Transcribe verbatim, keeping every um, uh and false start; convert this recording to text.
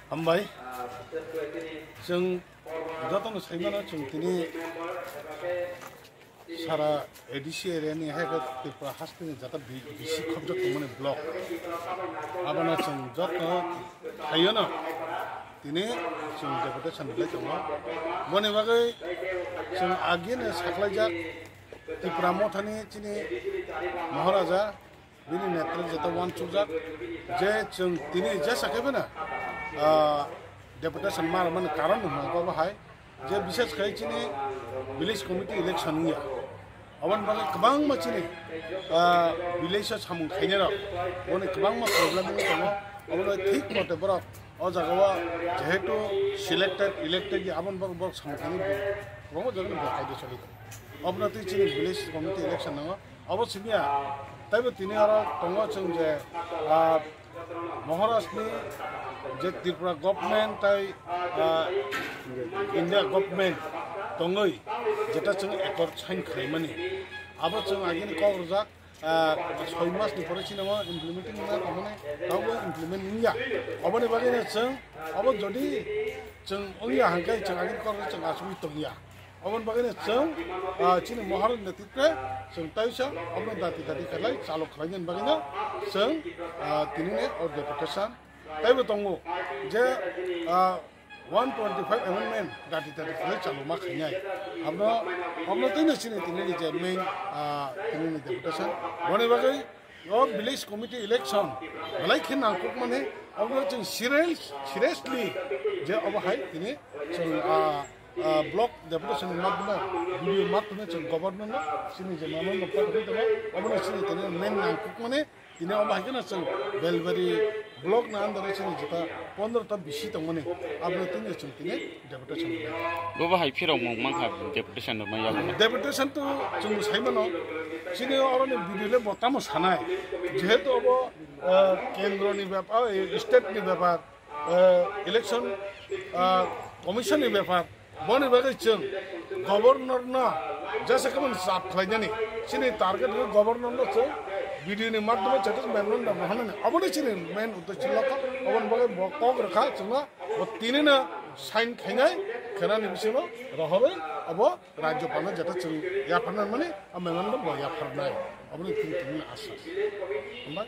Hambai. Chwng jotono saimano chwng tini sara A D C area ni hai khe Tripura hasteni jata bi-, bisi khobjak tongmani block. Abono chwng joto hayono tini chwng deputation rilai tongo. Boni bagwi chwng agini saklaijak Tipra Mothani chini Maharaja bini netri jeta uansukjak je chwng tini jesa khe bena, ah, deputation ma rwmani karon hwnka bo hai je bishes khai chini village committee election wngya. Aboni bagwi kwbangma chini, ah, village o samung khainai rok boni kwbangma problem wngwi tongo. Obono thik mote borok o jaga o jehetu selected, elected aboni bagwi borok samung khainai kwbangma jagani bo kaida choli tongo. Obono twi chini village committee election nango. Abo siniya, taibo tini oro tongo chwng je, ah, Maharashtra ni je Tripura government tai, ah, India government tongwi jeta chwng accord sign khlaimani. Abo chwng agini kok rwjak, ah, soi mas ni pore chini mo implementing wngna tongmani, tabo implement wngya. Oboni bagwi no chwng, abo jodi chwng wngya hwnkhe chwng agini kok rwjak chwng asugwi tongya. Aboni bagwi no chwng, ah, chini Maharaj netritwe chwng taisa abono dati dati khlai chalo khlainani bagwi no chwng, ah, tini ni o deputation taibo tongo je, ah, one twenty five amendment dati dati khlai chalo ma khainai. Abono, abono twi no chini tini ni je main, ah, tini ni deputation. Boni bagwi o village committee election belai khe nangkukmani, obo chwng serious-, seriously je obo hai tini chwng, ah, ah, block deputation ni madhyome, B D O madhyome chwng governor no chini je mano no patwi tongma, obo no chini tini main nangkukmani, tini obo hai kheno chwng Belbari block ni under o chini jeta pondro ta bisi tongmani, abo no tini chwng tini deputation rwnai. Bo bahai phirok mung mankha deputation rwmani yago. Deputation to chwng sai mano, chini oro ni B D O le bo tamo sanai, jehetu obo, eh, kendro ni bepar, eh, state ni bepar, eh, election, eh, commission ni bepar, boni bagwi chwng governor no jesa khe mani chap khlainani, chini target khe governor no chwng B D O ni madhyome chete memorandum rw hwnani, obo ni chini main uddesho lokho, oboni bagwi bo kok rwkha chwngno. Bo tini no sign khainai, khenani bisingo rohorwi abo rajyopal no jeta chwng yapharnai mani, a memorandum bo yapharnai. Aboni tini tini no asas. Hambai.